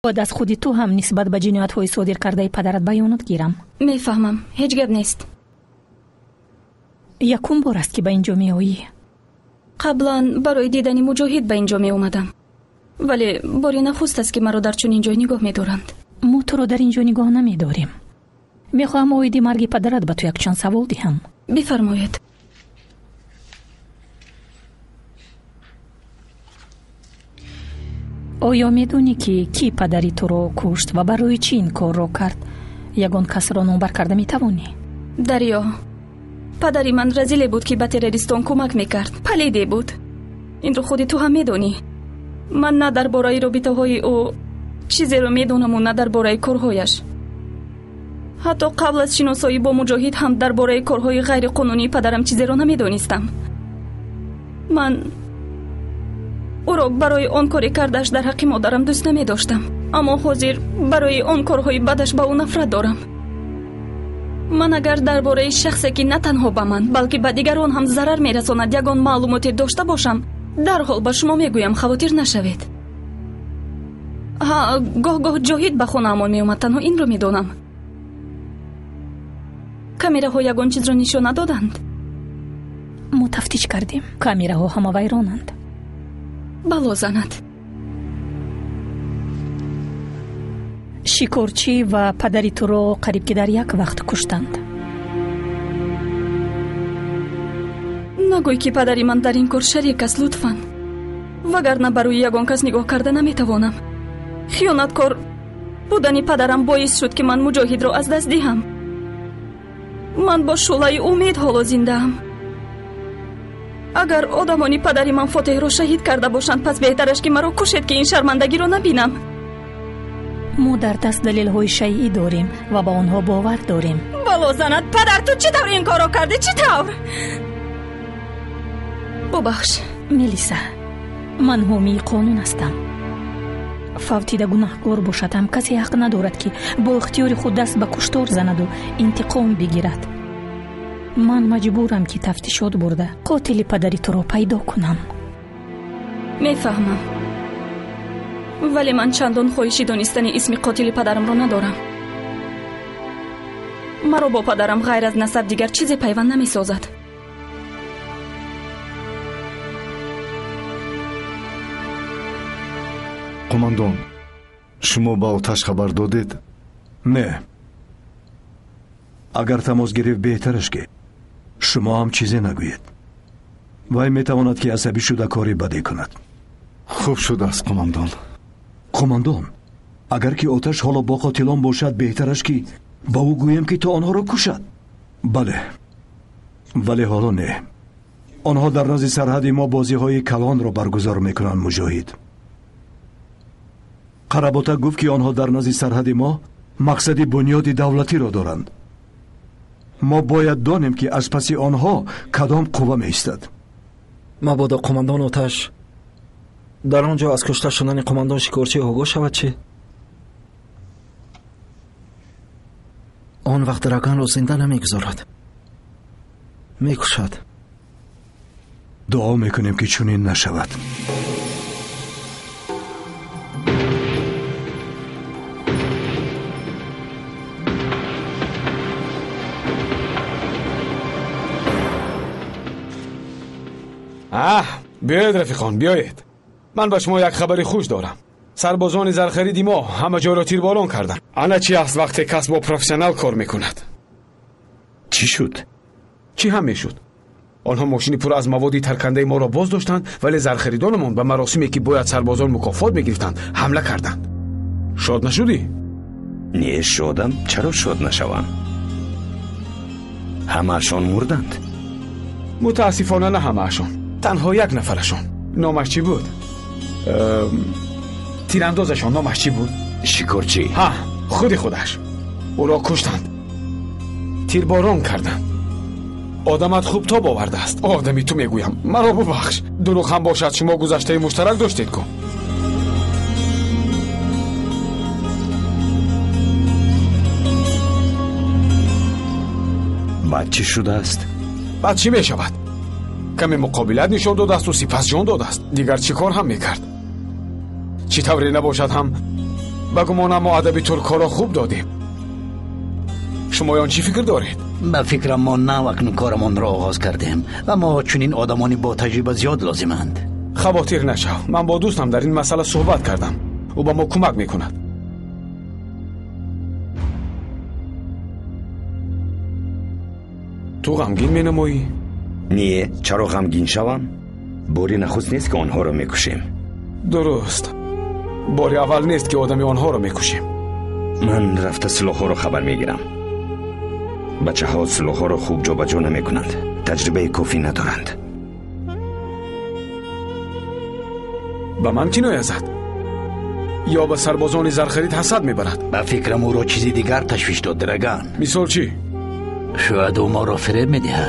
Бояд аз худи ту ҳам нисбат ба ҷиноятҳои содир кардаи падарат баёнот гирам. Мефаҳмам, ҳеҷ гап нест. Якум бор аст, ки ба ин ҷо меоӣ. Қаблан барои дидани Муҷоҳид ба ин ҷо меомадам, вале бори нахуст аст, ки маро дар чунин ҷой нигоҳ медоранд. Мо туро дар ин ҷо нигоҳ намедорем. Мехоҳам оиди марги падарат ба ту якчанд савол диҳам. Бифармоед. Оё медонӣ, ки кӣ падари туро кушт ва барои чӣ ин корро кард? Ягон касро номбар карда метавонӣ? Дарё, падари ман разиле буд, ки ба террористон кӯмак мекард. Палиде буд. Инро худи ту ҳам медонӣ. Ман на дар бораи робитаҳои ӯ чизеро медонаму на дар бораи корҳояш. Ҳатто қабл аз шиносоӣ бо Муҷоҳид ҳам дар бораи корҳои ғайриқонунии падарам чизеро намедонистам. Ман ӯро барои он коре кардааш дар ҳаққи модарам дӯст намедоштам, аммо ҳозир барои он корҳои бадаш ба ӯ нафрат дорам. Ман агар дар бораи шахсе, ки на танҳо ба ман, балки ба дигарон ҳам зарар мерасонад, ягон маълумоте дошта бошам, дарҳол ба шумо мегӯям, хавотир нашавед. Ҳа, гоҳ-гоҳ Ҷоҳид ба хонаамон меомад, танҳо инро медонам. Камераҳо ягон чизро нишон надоданд? Мо тафтиш кардем, камераҳо ҳама вайронанд. Бало занад. Шикорчӣ ва падари туро қариб ки дар як вақт куштанд. Нагӯй, ки падари ман дар ин кор шарик аст, лутфан, вагарна ба рӯи ягон кас нигоҳ карда наметавонам. Хиёнаткор будани падарам боис шуд, ки ман Муҷоҳидро аз даст диҳам. Ман бо шӯълаи умед ҳоло зиндаам. Агар одамони падари ман Фотеҳро шаҳид карда бошанд, пас беҳтараш, ки маро кушед, ки ин шармандагиро набинам. Мо дар даст далелҳои шайъӣ дорем ва ба онҳо бовар дорем. Бало занад, падар, ту чӣ тавр ин корро кардӣ? Чӣ тавр? Бубахш. Мелиса, ман ҳомии қонун ҳастам. Фавтида гунаҳкор бошад ҳам, касе ҳақ надорад, ки бо ихтиёри худ даст ба куштор занаду интиқом бигирад. Ман маҷбурам, ки тафтишот бурда қотили падари туро пайдо кунам. Мефаҳмам, вале ман чандон хоҳиши донистани исми қотили падарамро надорам. Маро бо падарам ғайр аз насаб дигар чизе пайванд намесозад. Қумандон, шумо ба Оташ хабар додед? Не. Агар тамос гирифт, беҳтараш, ки шумо ҳам чизе нагӯед. Вай метавонад, ки асабӣ шуда кори бадӣ кунад. Хуб шудааст, қумандон. Қумандон, агар ки Оташ ҳоло бо қотилон бошад, беҳтараш, ки ба ӯ гӯем, ки то онҳоро кушад. Бале, вале ҳоло не. Онҳо дар назди сарҳади мо бозиҳои калонро баргузор мекунанд. Муҷоҳид Қаработа гуфт, ки онҳо дар назди сарҳади мо мақсади бунёди давлатиро доранд. Мо бояд донем, ки аз паси онҳо кадом қувва меистад. Мабодо қумандон Оташ дар он ҷо аз кушта шудани қумандон Шикорчӣ огоҳ шавад, чӣ? Он вақт Раганро зинда намегузорад, мекушад. Дуо мекунем, ки чунин нашавад. Аҳ, биёед, рафиқон, биёед. Ман ба шумо як хабари хуш дорам. Сарбозони зархариди мо ҳама ҷойро тирборон карданд. Ана чи аст, вақте кас бо профессионал кор мекунад. Чӣ шуд? Чӣ ҳам мешуд? Онҳо мошини пур аз маводи таркандаи моро боз доштанд, вале зархаридонамон ба маросиме, ки бояд сарбозон мукофот мегирифтанд, ҳамла карданд. Шод нашудӣ? Не, шодам. Чаро шод нашавам? Ҳамаашон мурданд? Мутаассифона, на ҳамаашон, танҳо як нафарашон. Номаш чӣ буд? Тирандозашон номаш чӣ буд? Шикорчӣ. Ҳа, худи худаш. Ӯро куштанд, тирборон карданд. Одамат хуб тоб овардааст. Одами ту мегӯям, маро бубахш, дурӯғ ҳам бошад, шумо гузаштаи муштарак доштед ку. Баъд чӣ шудааст? Баъд чӣ мешавад? Каме муқобилат нишон додаасту сипас ҷон додааст. Дигар чӣ кор ҳам мекард? Чӣ тавре набошад ҳам, Ба гумонам мо адаби туркҳоро хуб додем. Шумоён чӣ фикр доред? Ба фикрам, мо нав акнун корамонро оғоз кардем ва мо чунин одамони бо таҷриба зиёд лозиманд. Хавотир нашав, ман бо дӯстам дар ин масъала суҳбат кардам. Ӯ ба мо кӯмак мекунад. Ту ғамгин менамоӣ? Не, чаро ғамгин шавам? Бори нахуст нест, ки онҳоро мекушем. Дуруст, бори аввал нест, ки одами онҳоро мекушем. Ман рафта силоҳҳоро хабар мегирам. Бачаҳо силоҳҳоро хуб ҷобаҷо намекунанд, таҷрибаи кофӣ надоранд. Ба ман киноя зад ё ба сарбозони зархарид ҳасад мебарад? Ба фикрам, ӯро чизи дигар ташвиш дод, Драган. Мисол чӣ? Шояд ӯ моро фиреб медиҳад.